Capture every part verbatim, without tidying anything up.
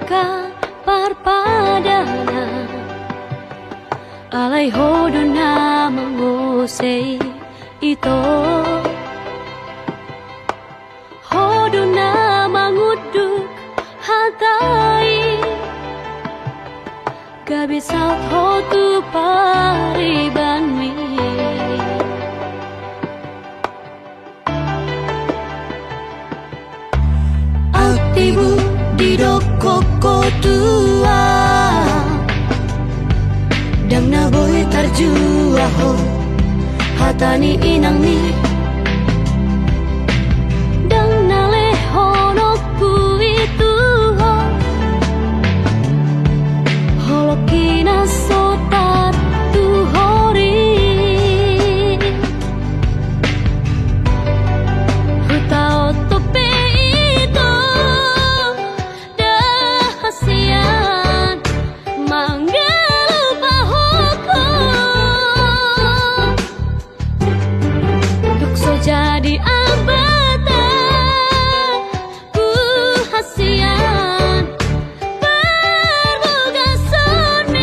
Angka parpadanan, alai Ho do na mangosei ito. Ho do na mangunduk hata i, gabe saut Ho tu paribanmi. Atik, didok ho tu ahu, ndang na boi tarjua ho hata ni inangmi. Ndang na lehononku i tu ho, holongki na so tartuhor i. Hutaoto pe ito, ndang hasian mangalupahon ho. Dung so jadi ambatanku hasian parbagason i.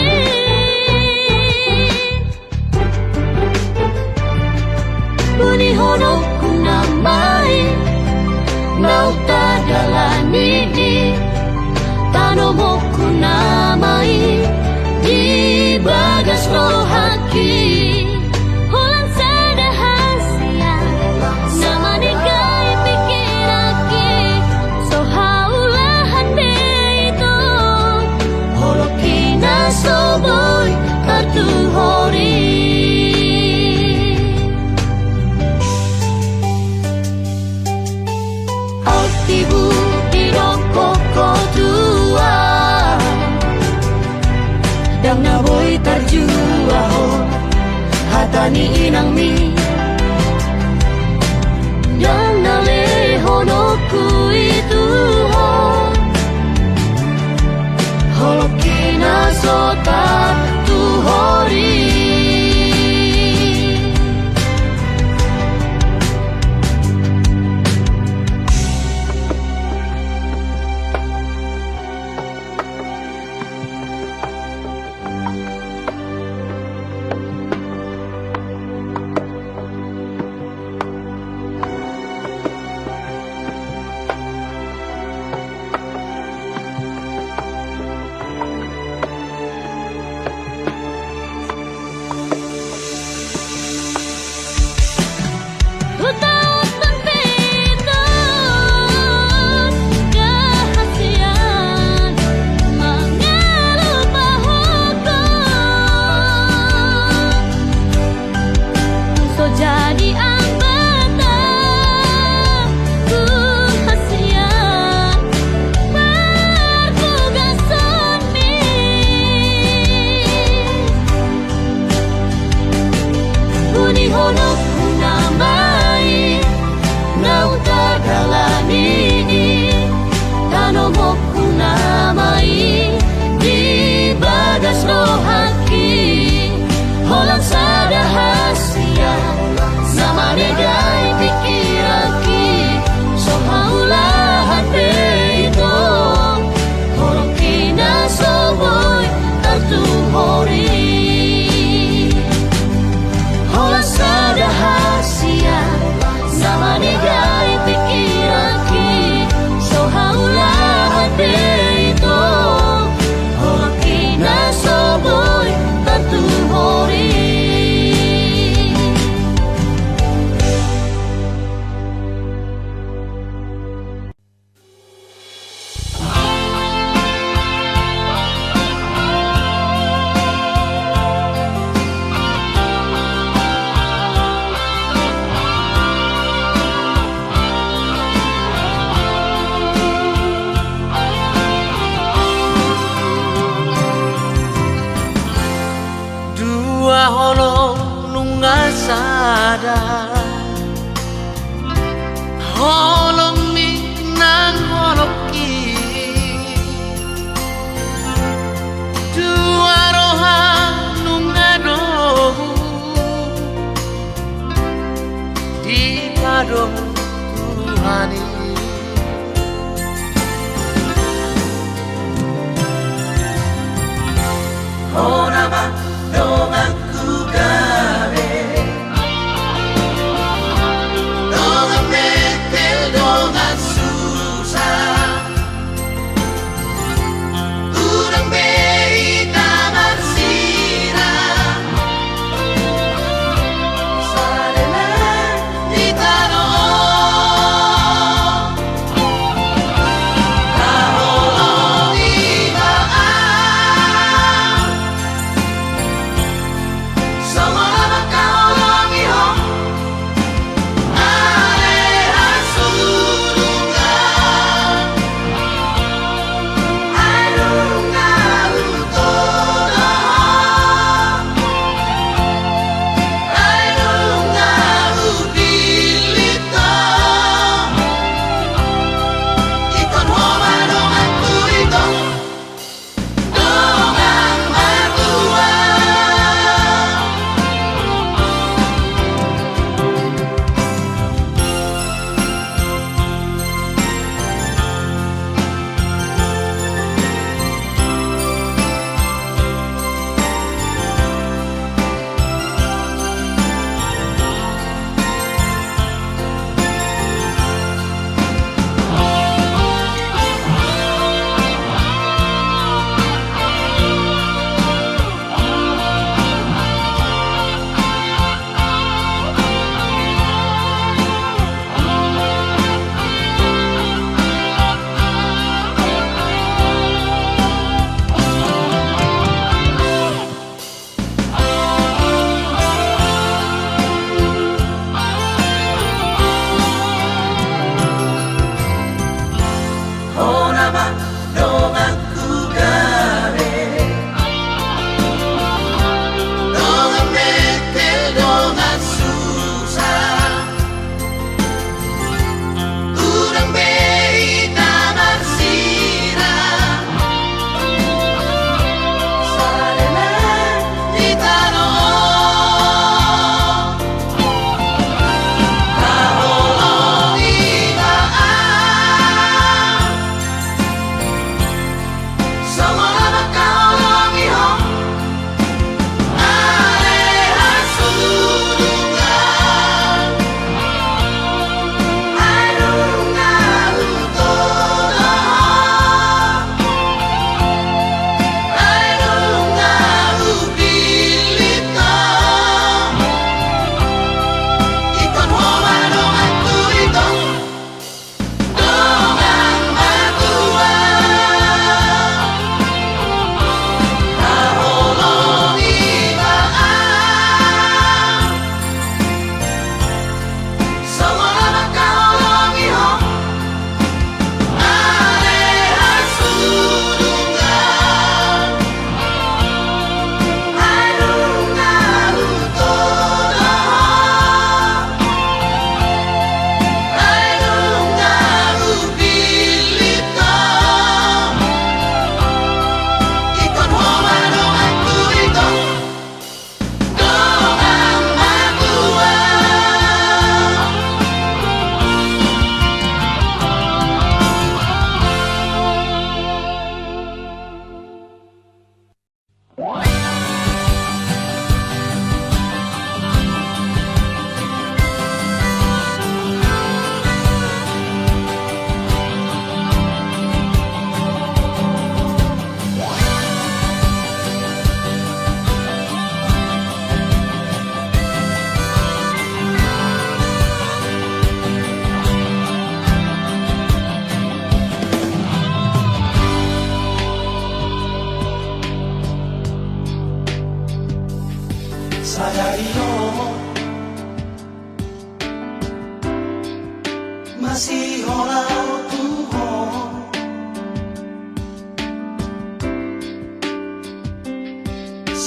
Boi nihononku nama i, naung tadalani i, tanomonku nama i di bagas rohangki. Holan sada hasian na manegai pingkiranki, so haulahan be ito, holongki na so boi tartuhor i. Atik, didok ho tu ahu, ndang na boi tarjua ho hata ni inangmi. Ndang na lehononku i tu ho, holongki na so tartuhor i.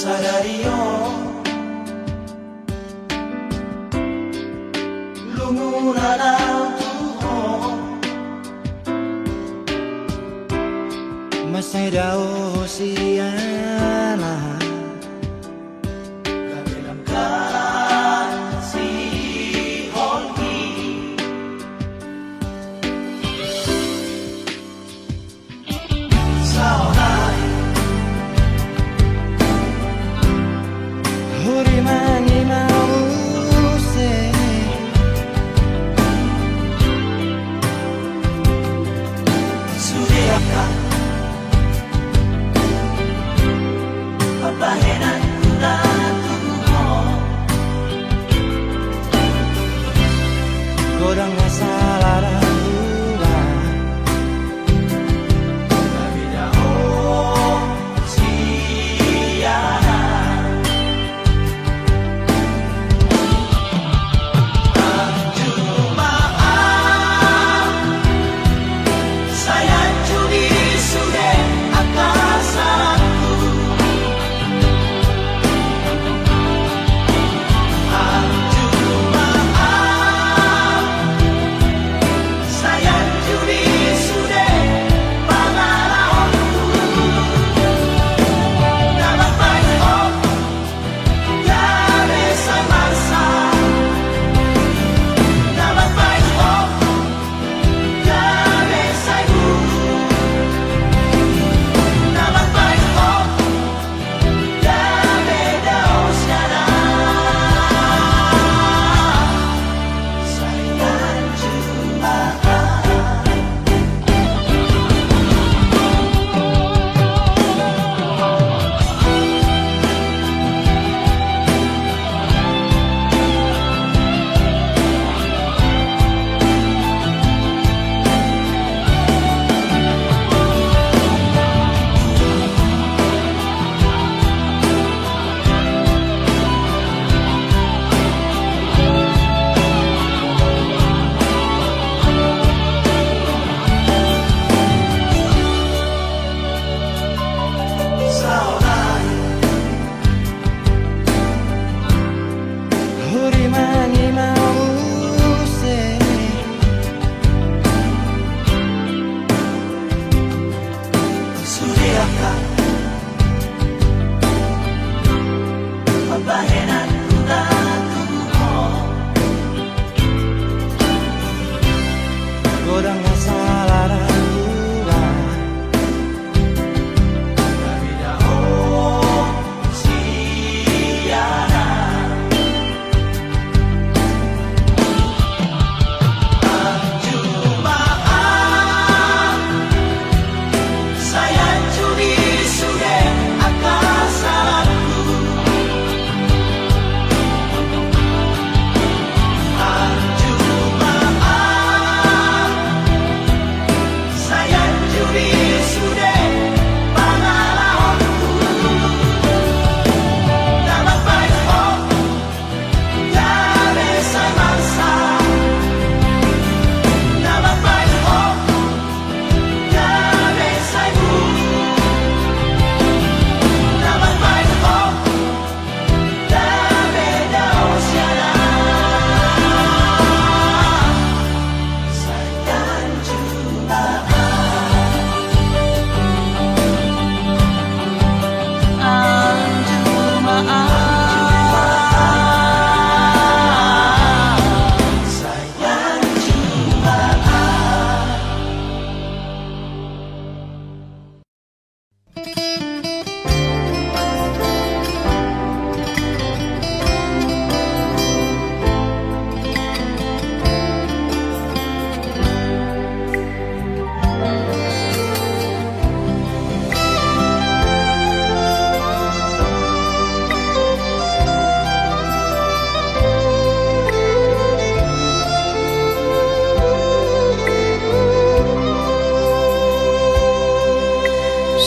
Sadari on, lunguna naung tu ho, maseda ho sian ahu. Gabe lam kasihon i. Saonari hurimangi ma muse. Sude angka pambahenanku na tu ho. Godang na sala na hubahen.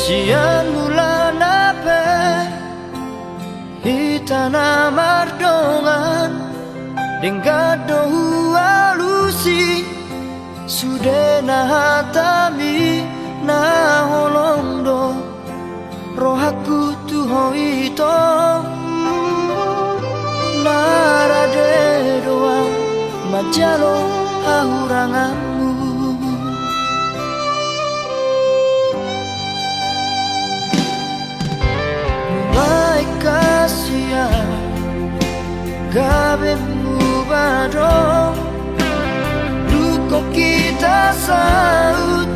Sian mulana pe hita na mardongan, denggan do hualusi sude na hatami, na holong do rohangku tu ho ito. jalo hahuranganmu. Baik kasihan gabe mubadong, dungkon hita saut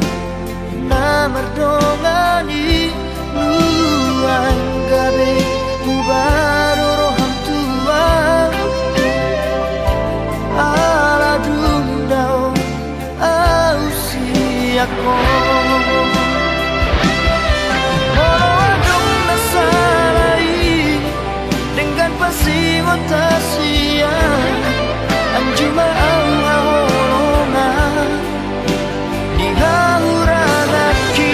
na mardongan i. Nuaeng gabe mubadong roham tu ahu, ala dung dao ahu sian ho. Molo adong na sala i denggan pasingot hasian, anju ma ahu haholongan di hahuranganki.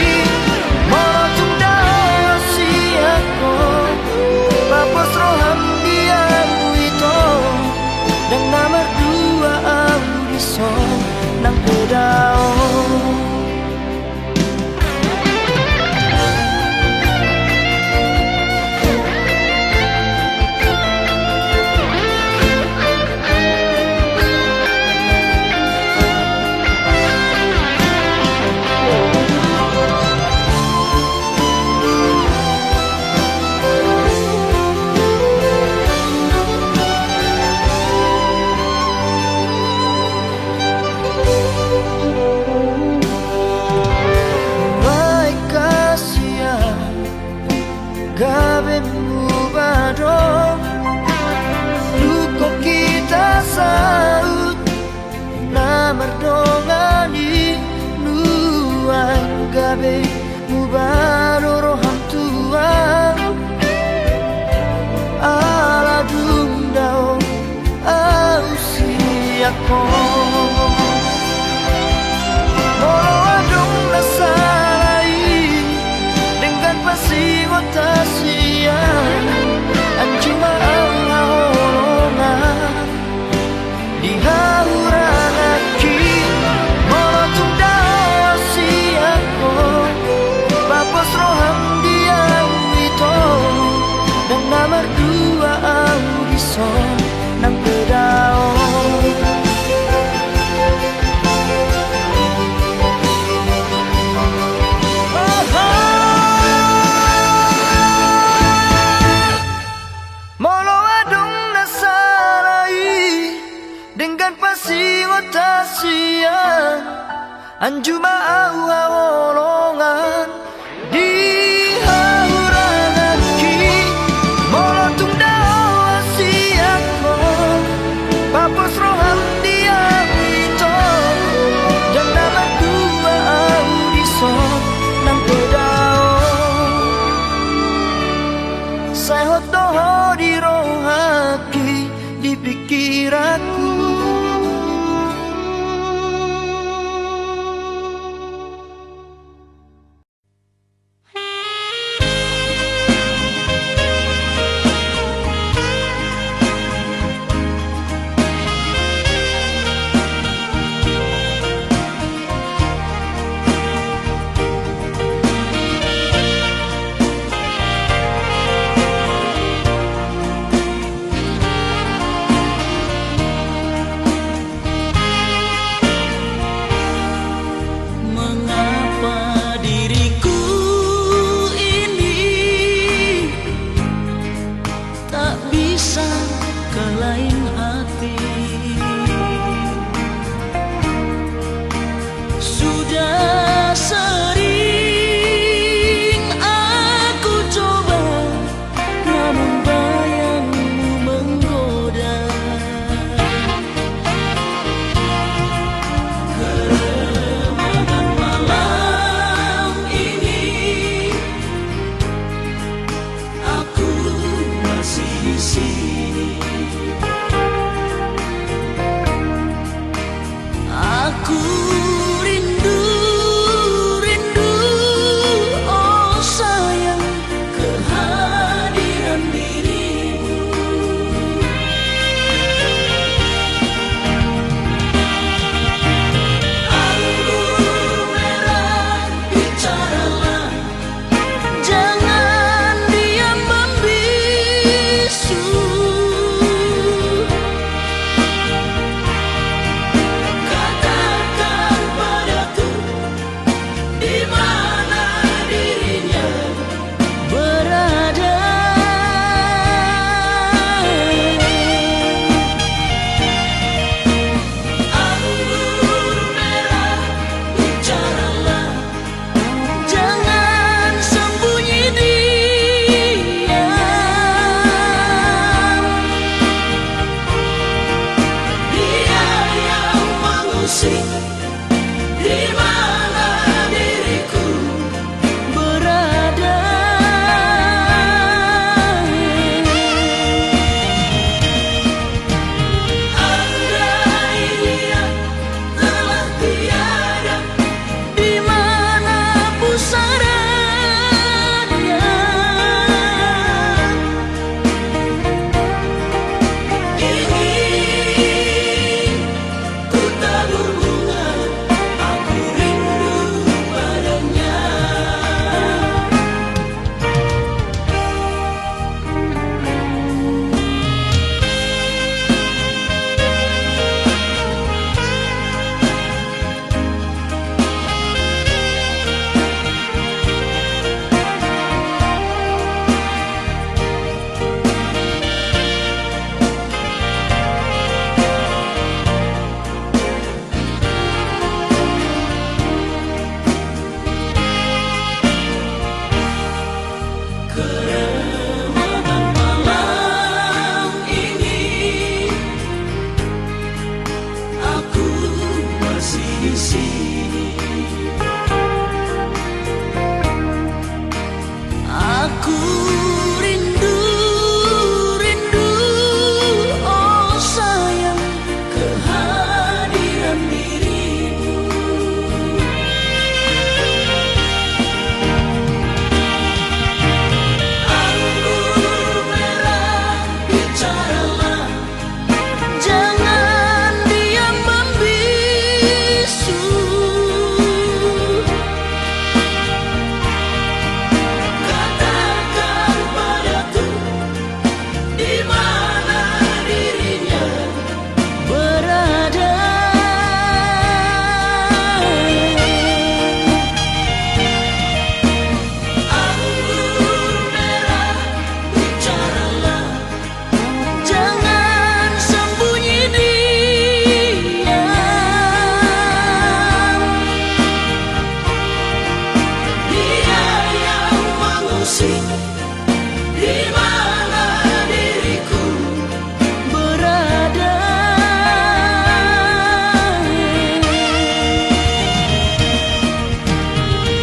Molo tung dao sian ho, papos roham di ahu ito, ndang na mardua ahu dison nang pe dao. Baik kasihan gabe mubadong, dungkon hita saut na mardongan i. Nuaeng gabe mubadong roham tu ahu, ala dung dao ahu sian ho. Molo adong na sala i denggan pasingot hasian, anju ma ahu haholongan di hahuranganki. Molo tung dao sian ho, papos roham di ahu ito, ndang na mardua ahu dison nang pe dao. Molo adong na sala i denggan pasingot hasian, anju ma ahu haholongan di hahuranganki. Molo tung dao sian Di mana diriku berada?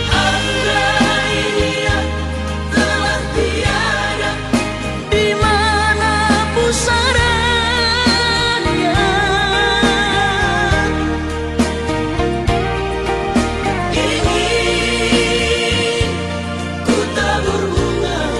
Andai ia telah tiada, di mana pusarannya? Ingin ku tabur bunga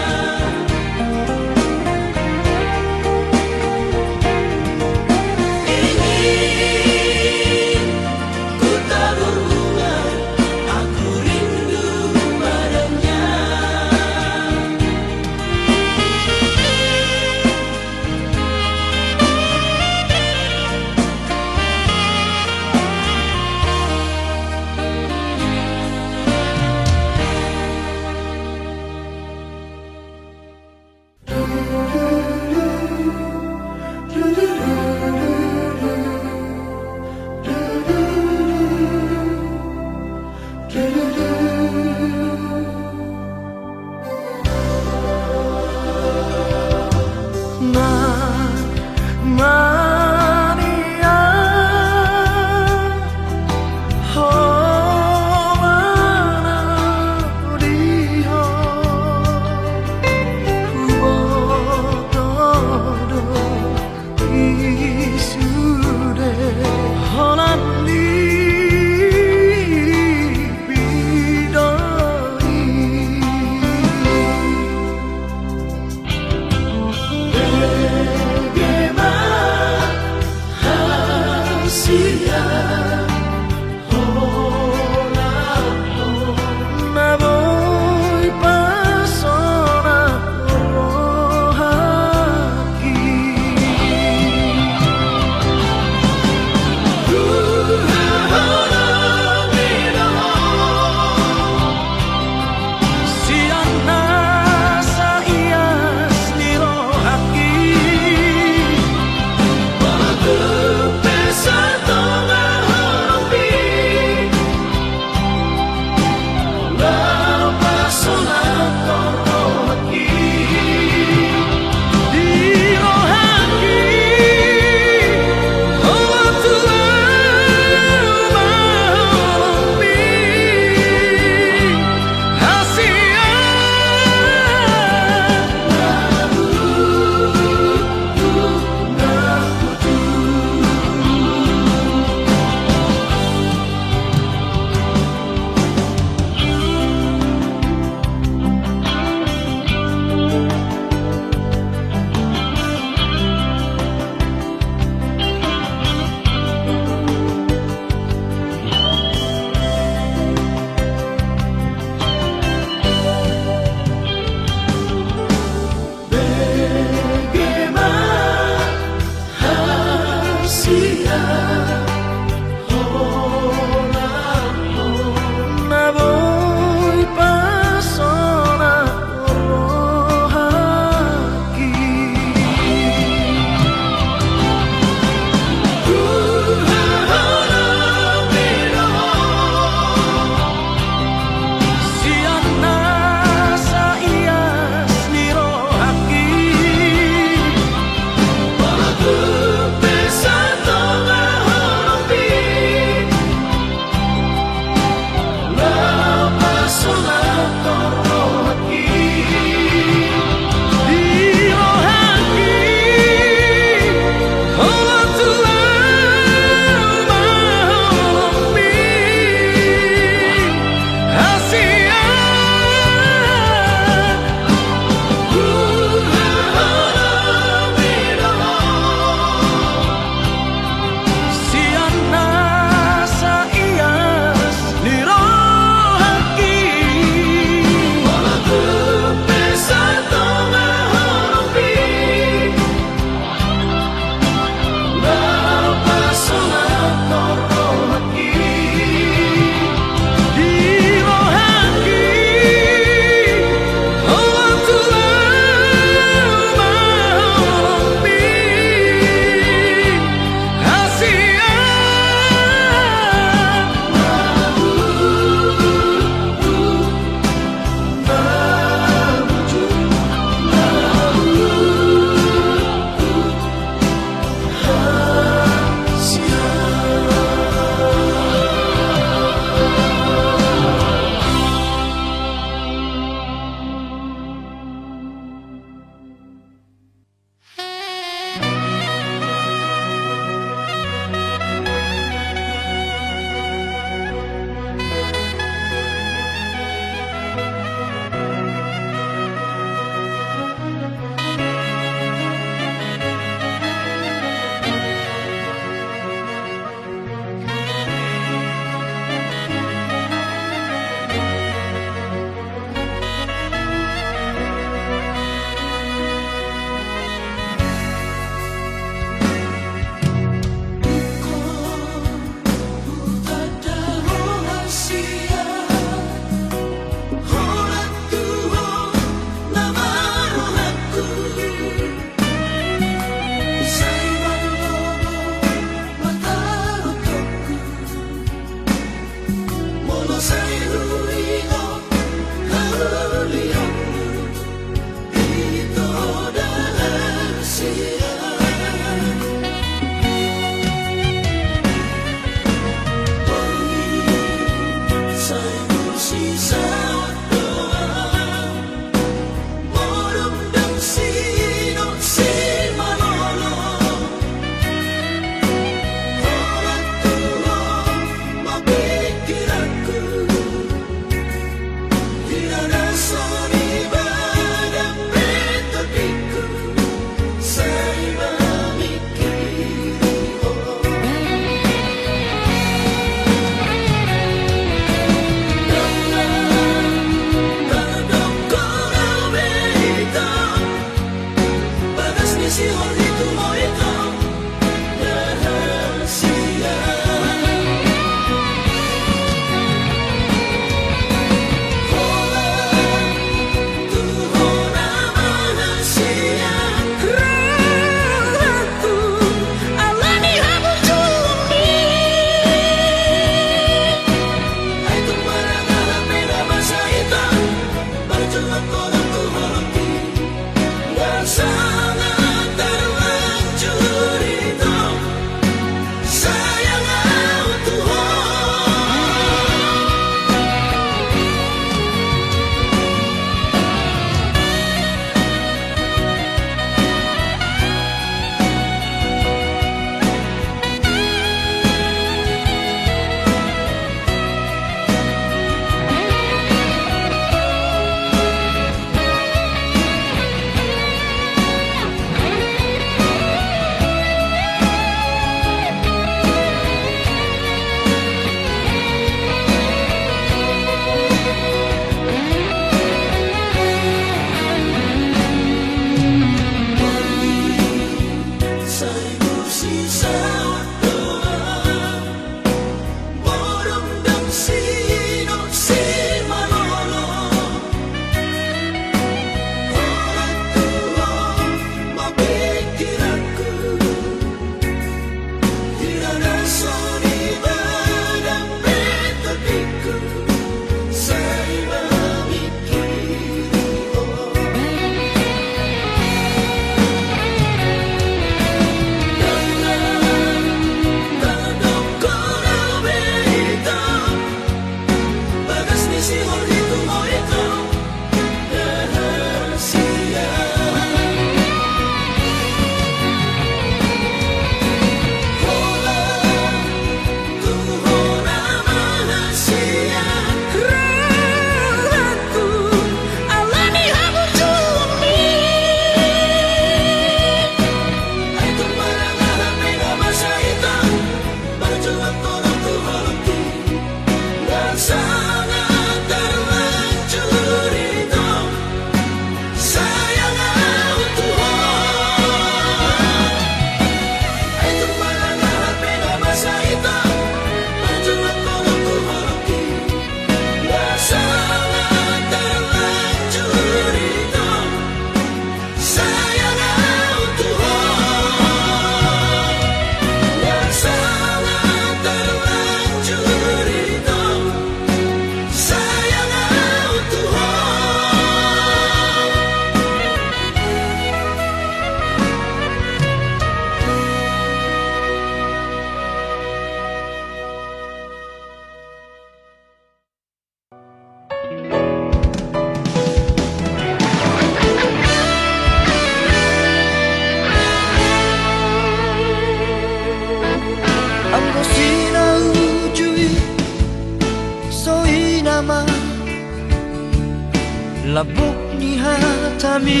Lambok ni hatami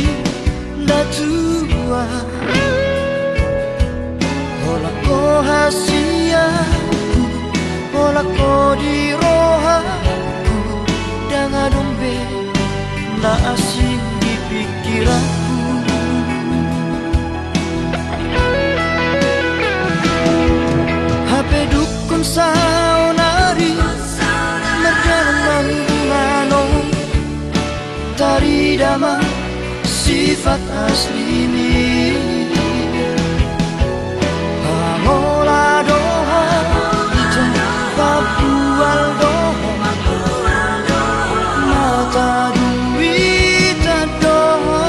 na tua. Holan ho hasianku, holan ho di rohangku, ndang adong be na asing di pingkiranku. Hape dungkon saonari mardalan mangulahon tarida ma sifat aslimi. Pangola do ho, ito pabual do ho, mata duitan do ho.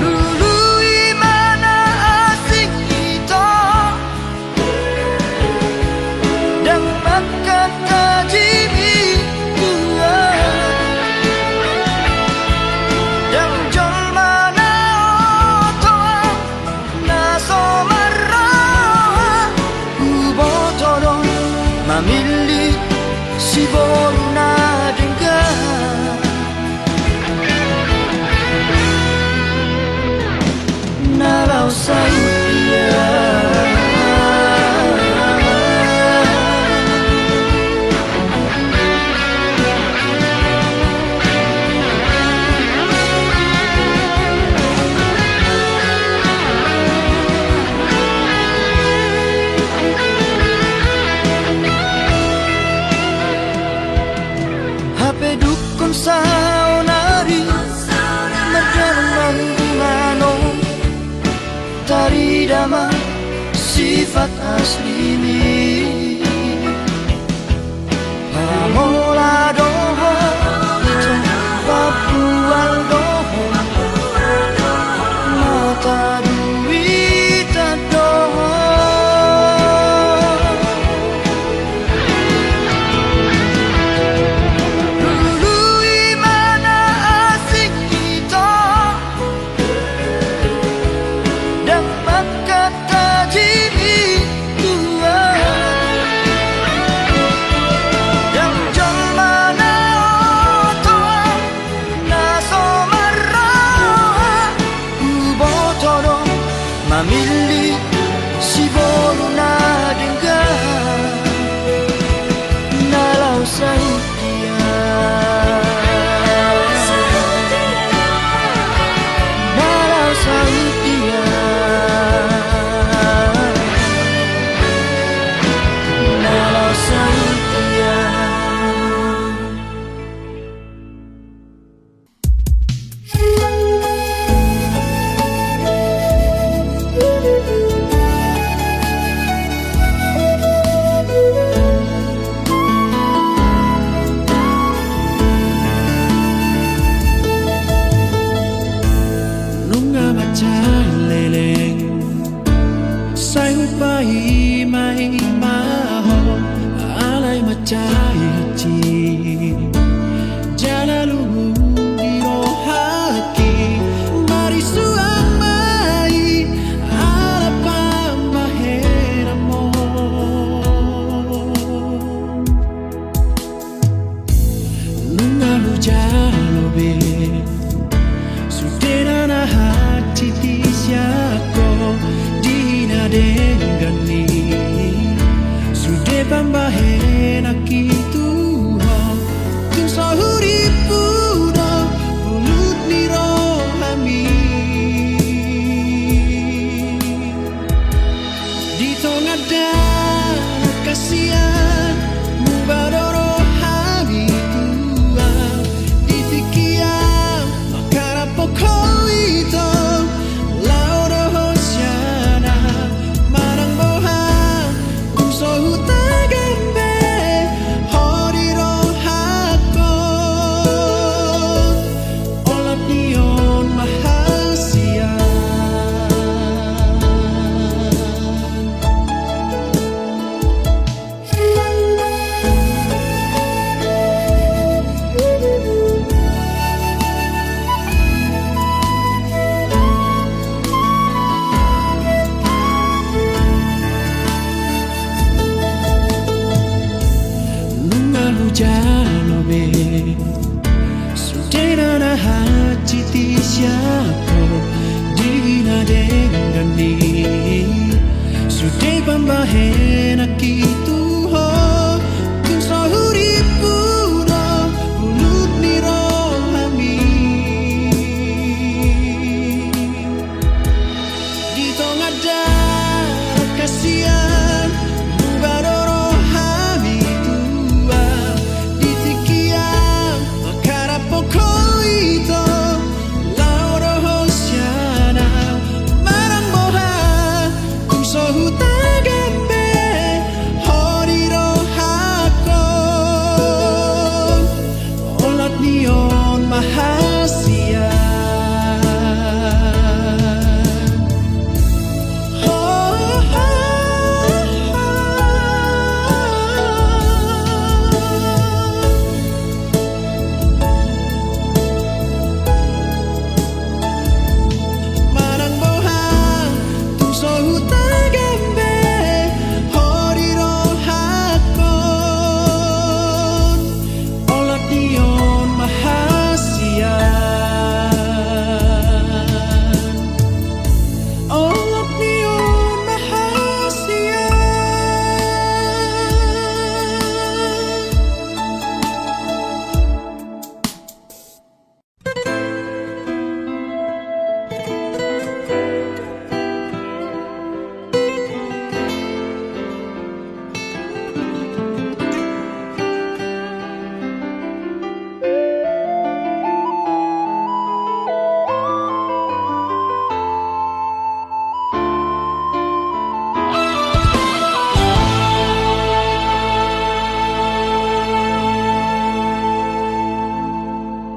Lului ma na asing ito. Ndang mangkatajimi Tuhan. Ndang jolma na oto na so marroha. Huboto do mamillit siboru na denggan. Na laos saut ia. Hape dungkon saonari mardalan mangulahon tarida ma sifat aslimi. Pangola do ho, ito pabual do ho, mata duitan do ho. Lului ma na asing ito. Ndang mangkatajimi Tuhan. Ndang jolma na oto na so marroha. Huboto do mamillit siboru na denggan. Na laos saut ia. Na laos saut ia. Na laos saut ia. Nunga mansai leleng. Sai hupaima-ima ho, alai mansai hansit jala lungun di rohangki. Marisuang ma i ala pambahenanmu. Nunga hujalo be sude na hansit i sian ho, di na denggan i sude pambahenanki tu ho. Tung so hurippu do pulut ni rohami. Di tonga dalan hasian, muba do rohami Tuhan. Di tingki an mangharap ho ito, laho do ho sian au. Nangkin tu ho, tung so hurippu do ulut ni rohami. Di tonga darat hasian, muba do rohami Tuhan. Di tingki an mangharap ho ito, laho do ho sian au. Manang boha tung so hutagam be ho di rohangku, olat ni on ma hasian. Manang boha tung so hutagam be ho di rohangku, olat ni on ma hasian. Olat ni on ma hasian.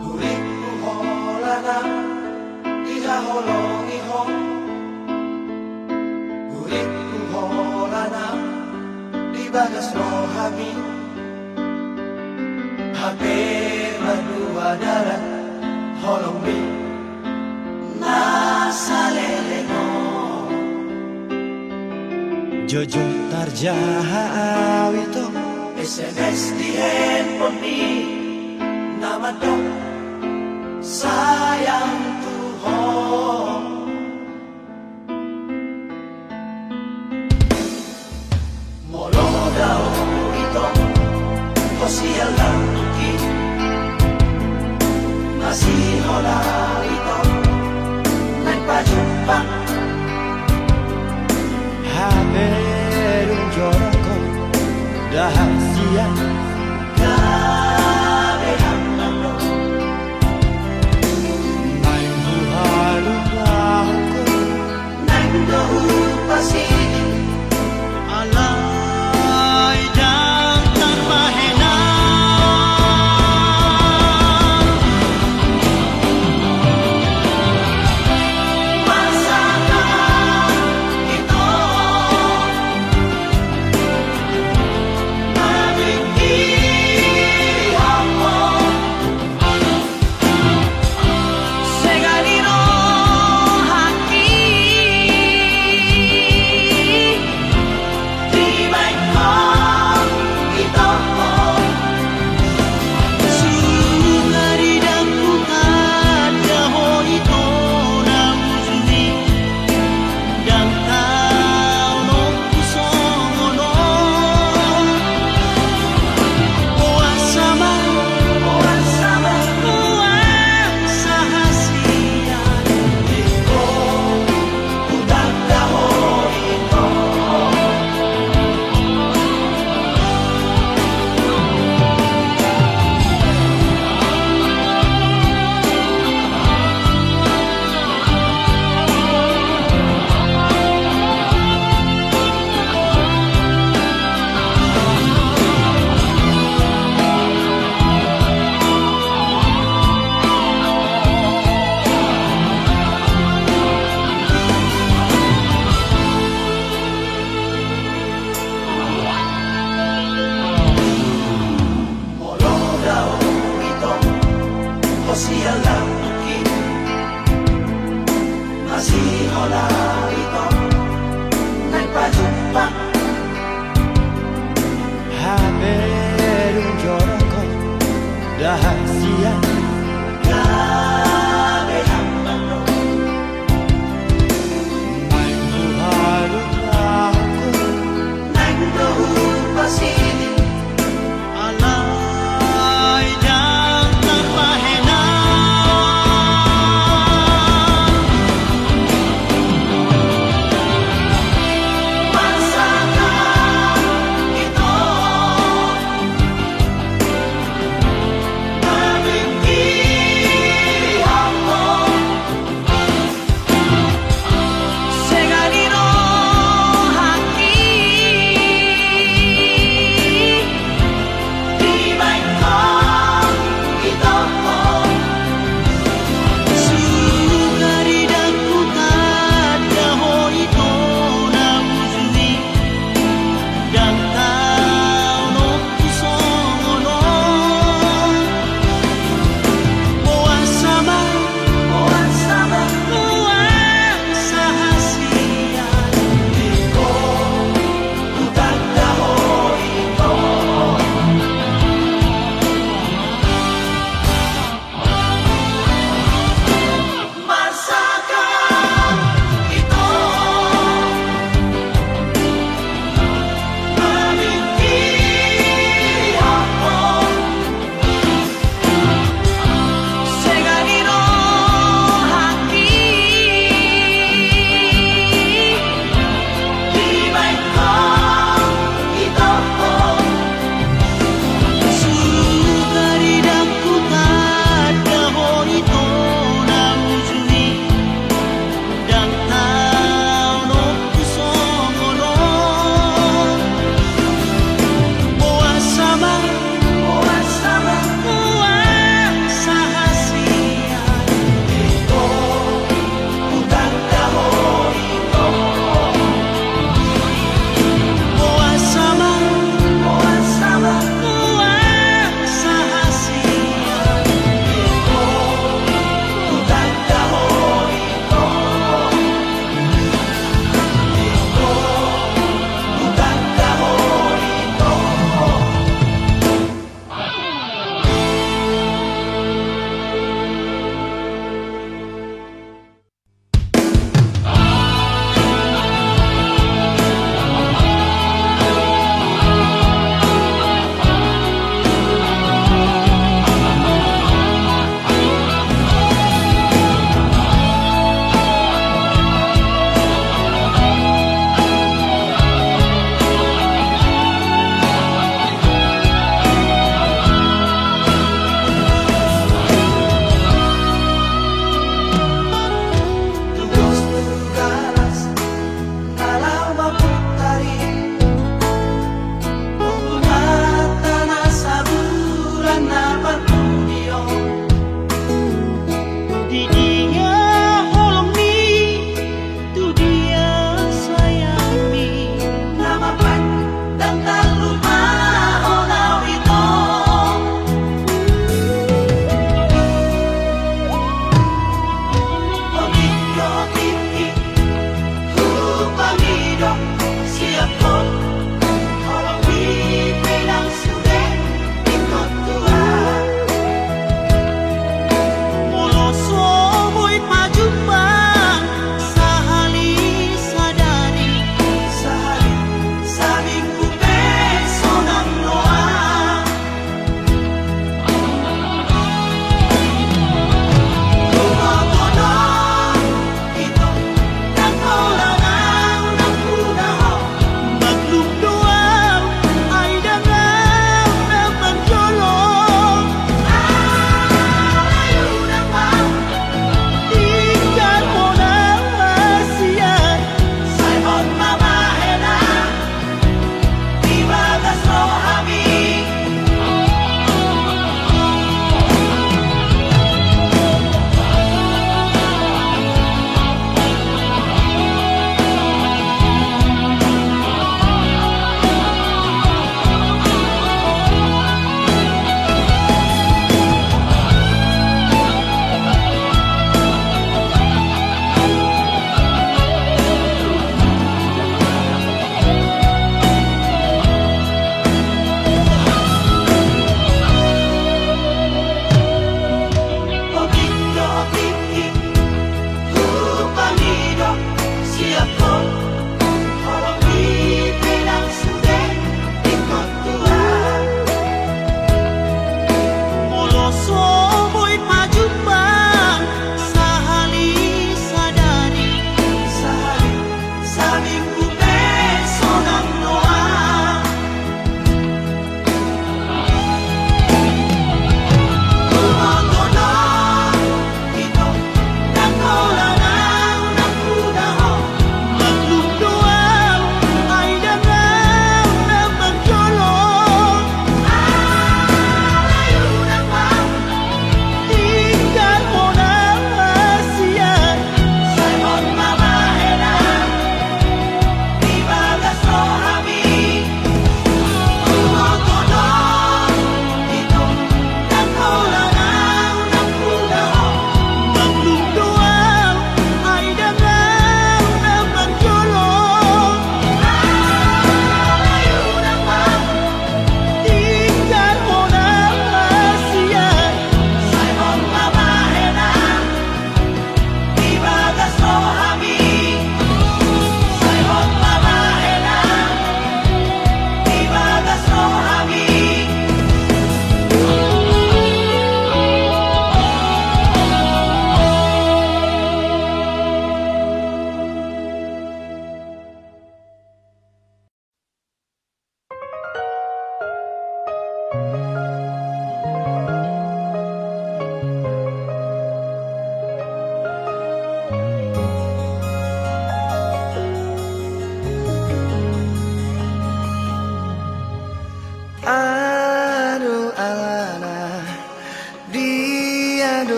Huripku holan na dihaholongi ho. Huripku holan na di bagas rohami. Hape martua dalan holongmi na saleleng on. Jotjot tarjaha au ito. S M S di handphonemi na mandok sayang tu ho. Molo dao ito ho sian langit i, masihola ito naeng pajumpang. Hape dung jorok ho da hasian, gabe hambang do naeng huhalumpahon ho. Naeng do hupasingkir alai ndang tarbahen au. Masa na ito mamingkiri ho. Sega ni rohangki dibaen ho ito. Suhut i ndang hutanda ho ito na bujur i. Ndang taon ho songon on. Boasa ma, boasa ma, boasa hasian. Ito, hutanda ho ito. Molo dao ito ho sian langit i, masihola ito naeng pajumpang. Hape dung jorok ho da hasian, gabe hambang do naeng huhalumpahon ho.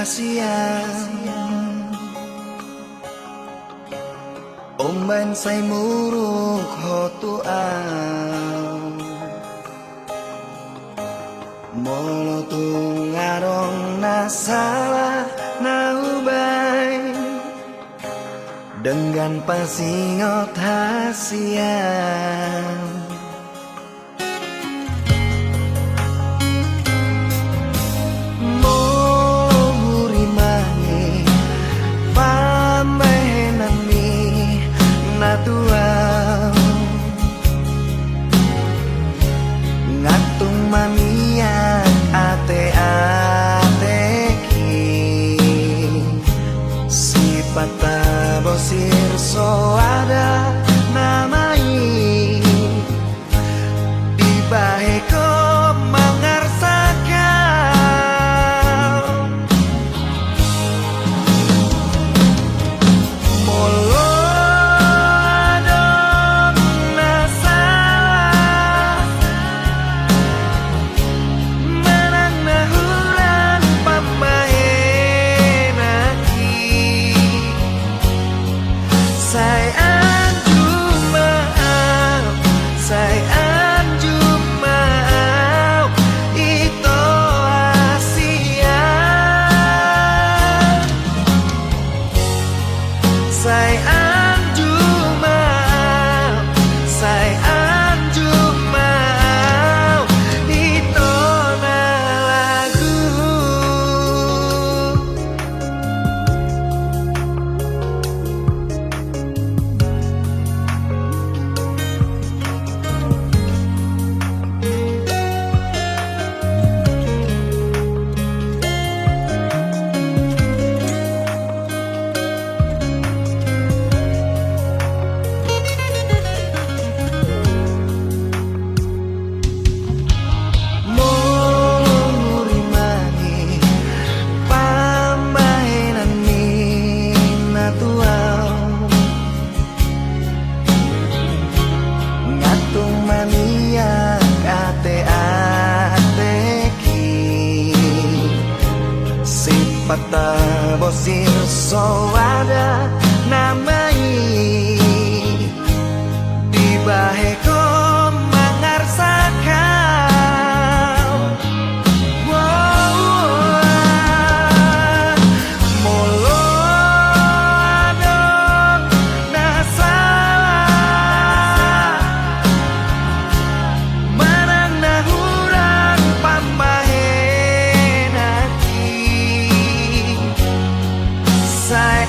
hasian. Umbaen sai muruk ho tu au. Molo tung adong na sala na hubaen, denggan pasingot hasian. Molo hurimangi pambahenan ni na tuau, nga tung maniak ateateki. Sipata bosir so ada nama i, dibahen ho mangarsak au. Molo adong na sala, manang na hurang pambahenan i, sai anjum ma au, sai anjum ma au, ito hasian. Sai anjum ma au, sai anjum ma au, ito na lagu. Molo hurimangi pambahenan ni na tuau, nga tung maniak ateateki. Sipata bosir so ada nama i, dibahen ho mangarsak au. Molo adong na sala, manang na hurang pambahenan i, sai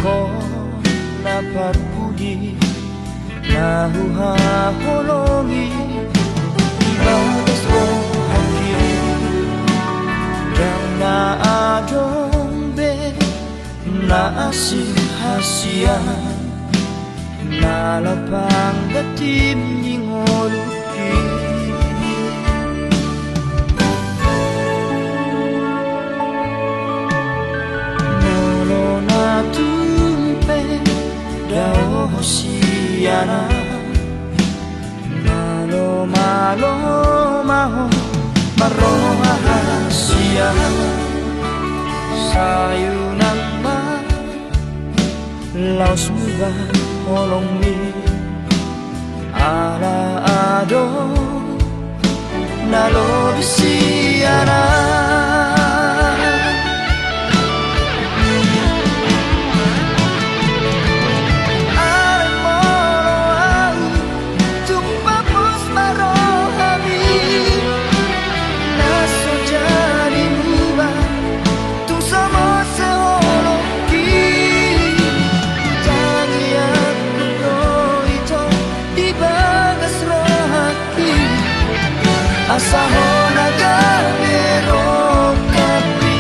Ho na parpudi na huhaholongi di bagas rohangki, ndang na adong be na asing hasian na laho pangganti ni ngolungki. Molo na tung pe dao ho sian ahu, malo, malo ma ho marronga hasian. Sai unang ma laos muba holongmi, ala adong na lobi sian ahu. Alai molo ahu tung pos ma rohami, na so jadi muba, tung so mose holongki. Tangiangku do ito di bagas rohangki, asa ho na gabe rongkapmi.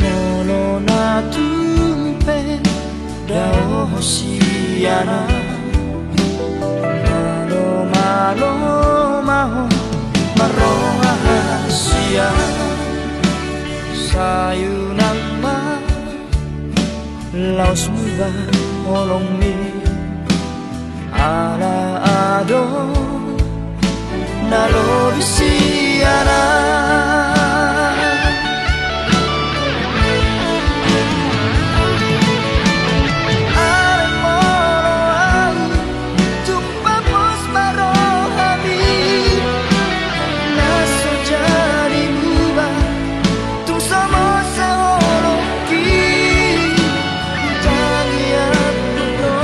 Molo na tung pe dao ho sian ahu, malo, malo ma ho marronga hasian. Sai unang ma laos muba holongmi, ala adong na lobi sian ahu. Alai molo ahu tung pos ma rohami, na so jadi muba, tung so mose holongki. Tangiangku do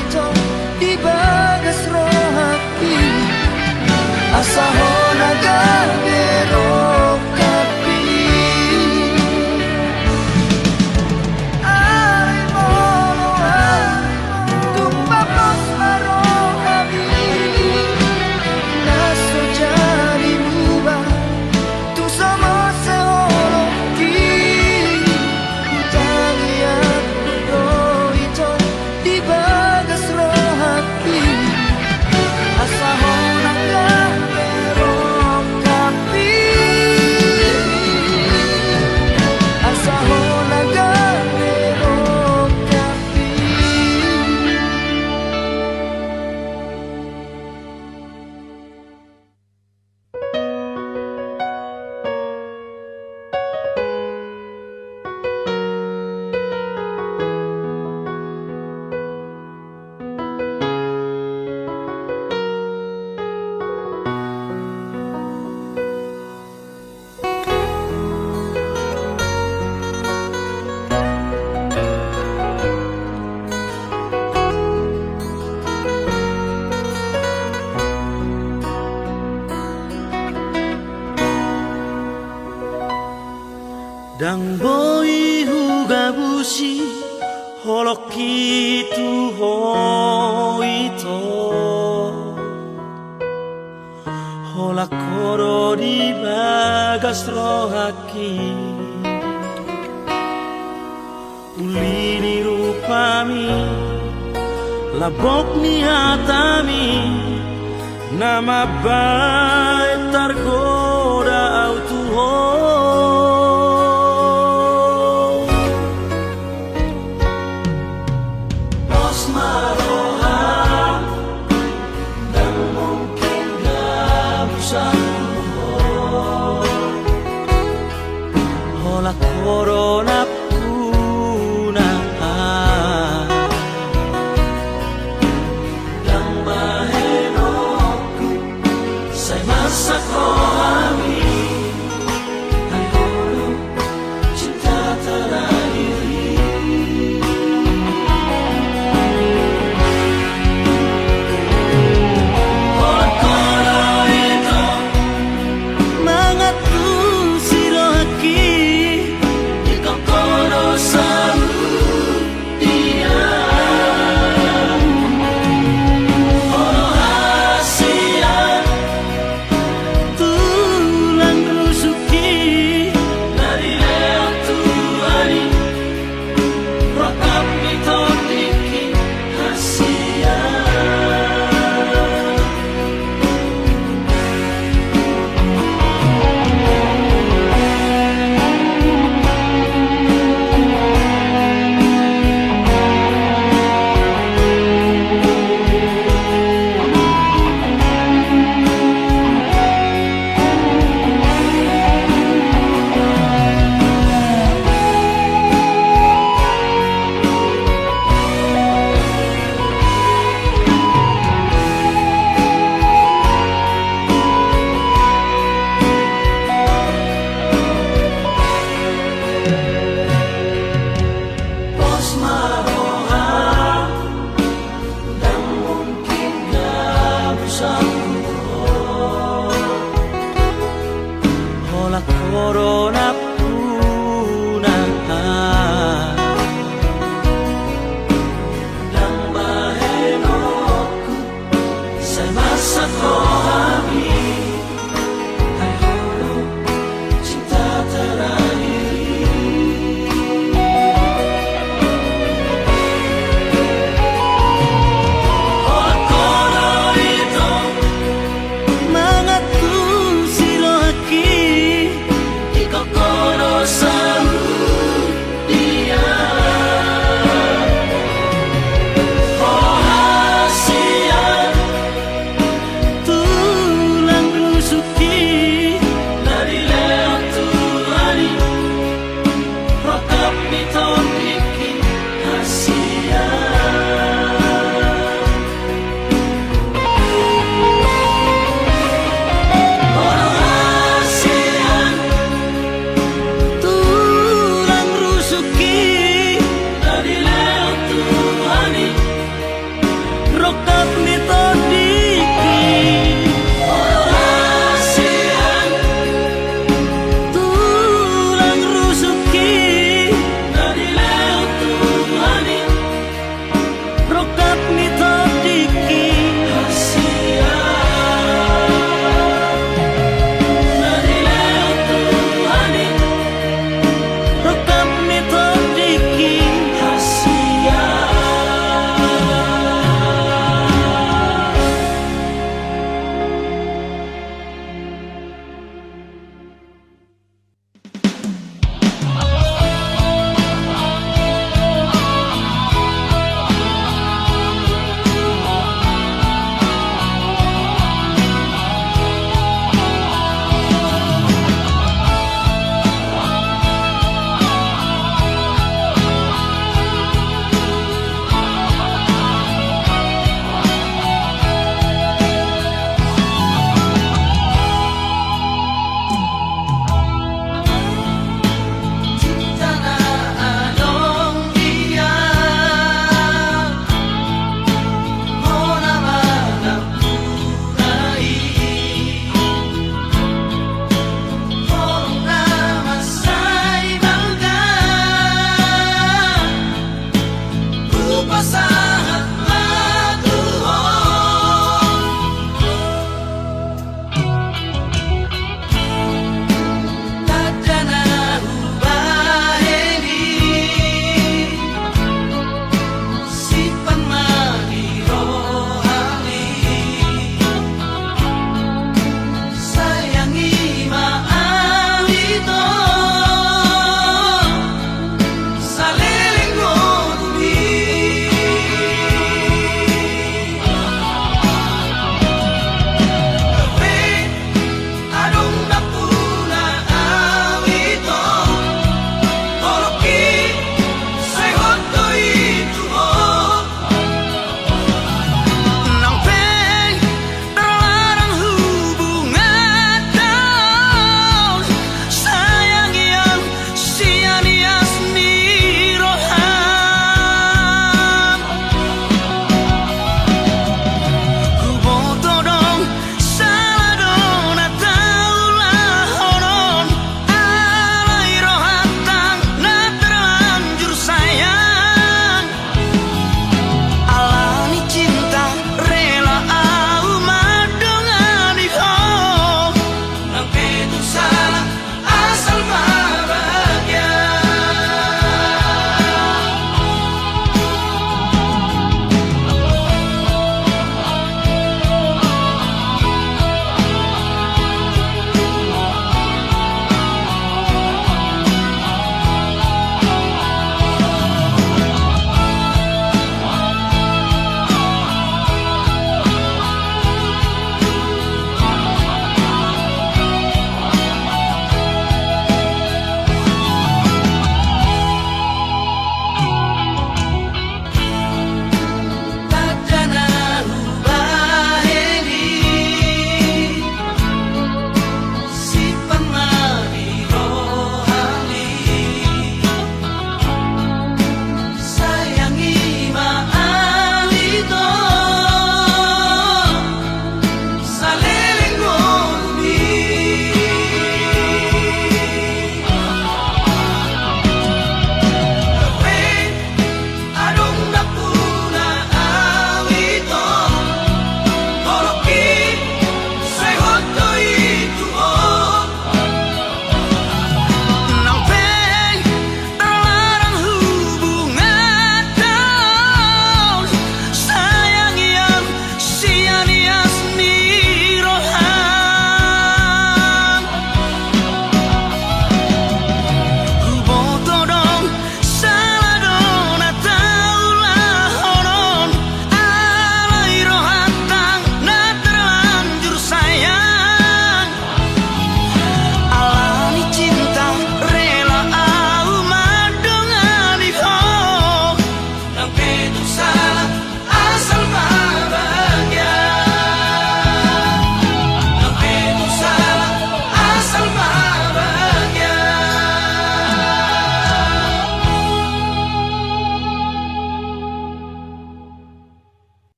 ito di bagas rohangki, asa ho na gabe rongkapmi. Alai molo ahu tung pos ma rohami, na so jadi muba, tung so mose holongki. Tangiangku do ito di bagas rohangki, asa ho na gabe rongkapmi. Asa ho na gabe rongkapmi. Ndang boi hugabusi holongki tu ho ito. Holan ho do di bagas rohangki. Uli ni rupami, lambok ni hatami, na mambahen targoda ahu tu ho. Pos ma roham, ndang mungkin gabusan tu ho. Holan korona puna. Dang bahenonku sai marsak ho hami. Ai ho do cinta terakhir i. Holan ho do ito mangantusi rohangki. Ingkon ho do saut.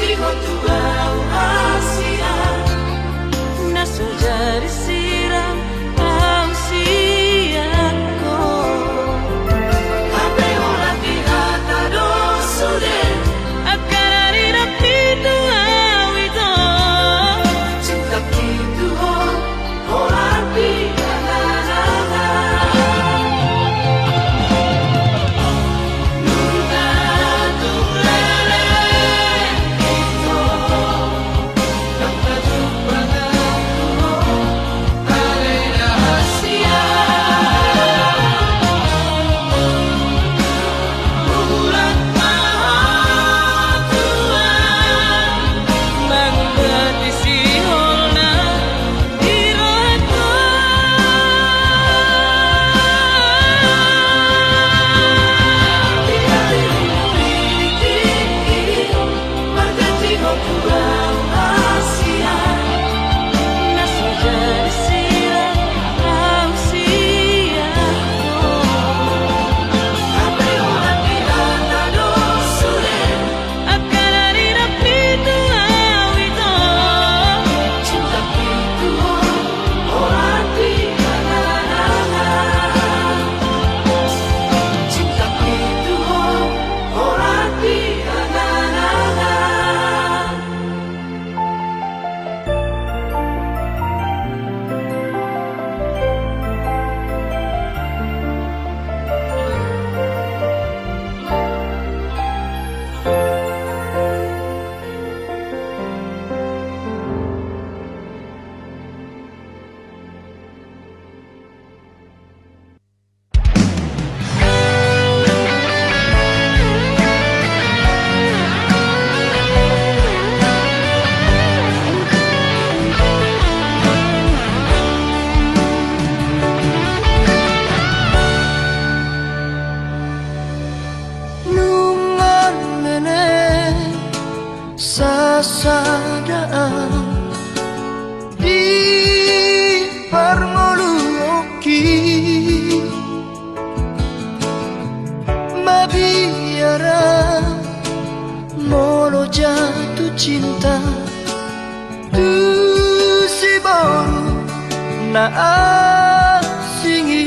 Ho tu ahu hasian, na so jadi sirang ahu sian ho. Hape holan di hata do sude, angka na nidok i tu ahu ito. Cinta i tu ho, Nunga mele sasada au di parngoluonki. Mabiar au molo jatuh cinta tu si boru na asing i.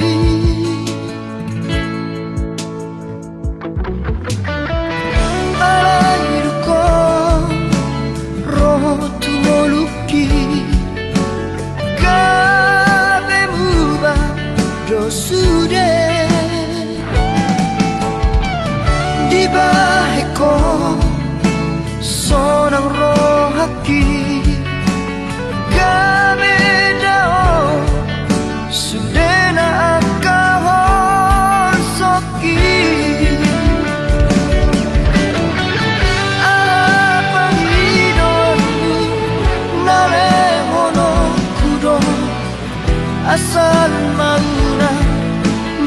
Alai dung ho ro tu ngolungki, gabe muba do sude. Dibahen ho sonang rohangki, gabe dao sudena angka holsoki. Aha pangidoanmu na lehononku do, asal ma unang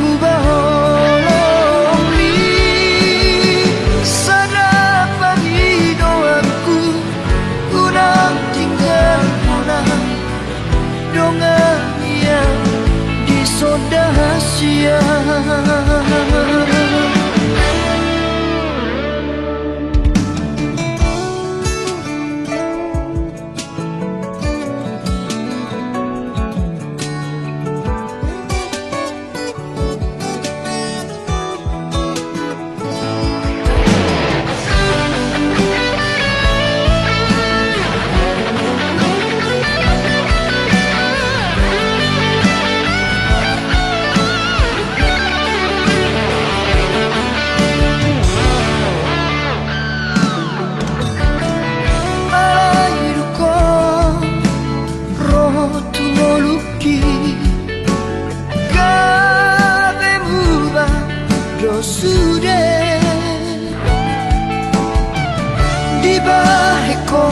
muba holongmi. Sada pangidoanku, unang tinggal hona dongan i di son dahasian. Alai dung ho ro tu ngolungki, gabe muba do sude. Dibahen ho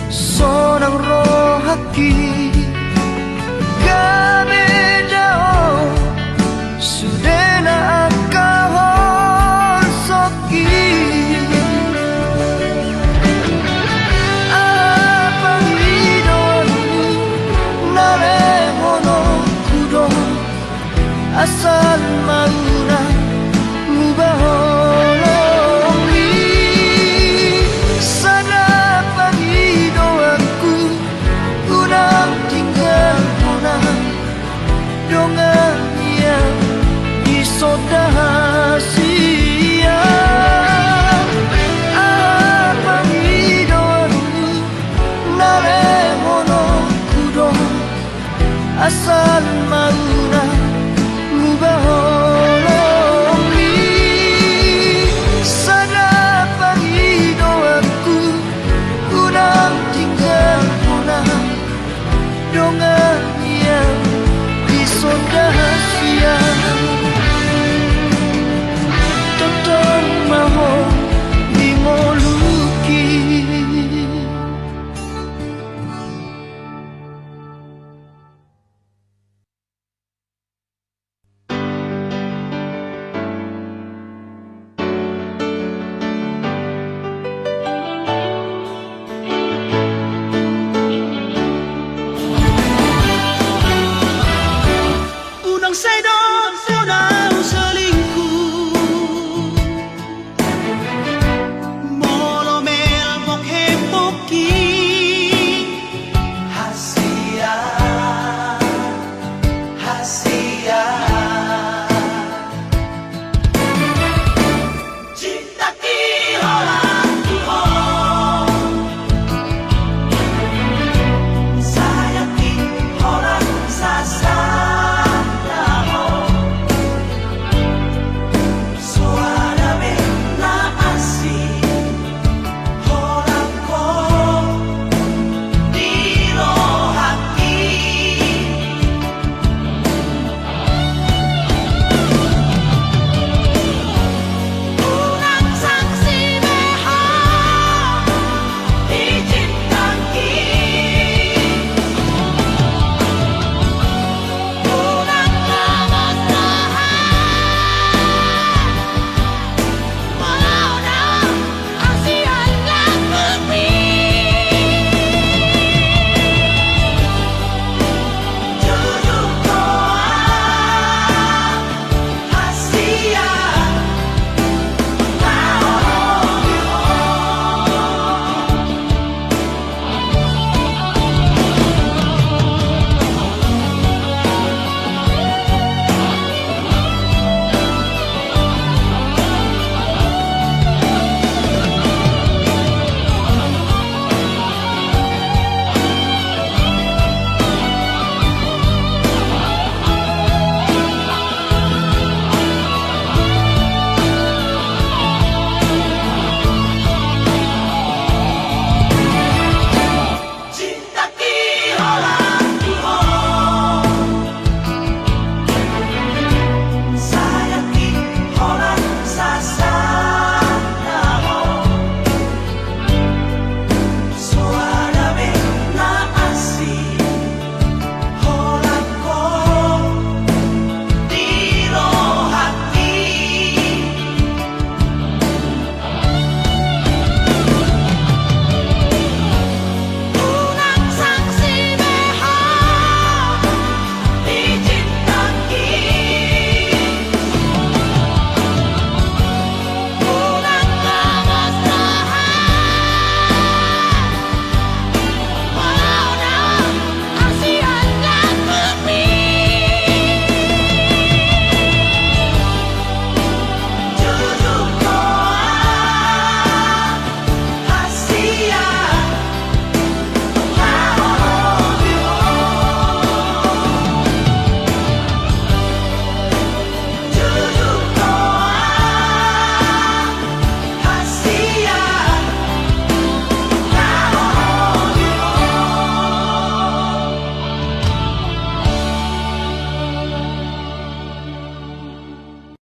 sonang rohangki, gabe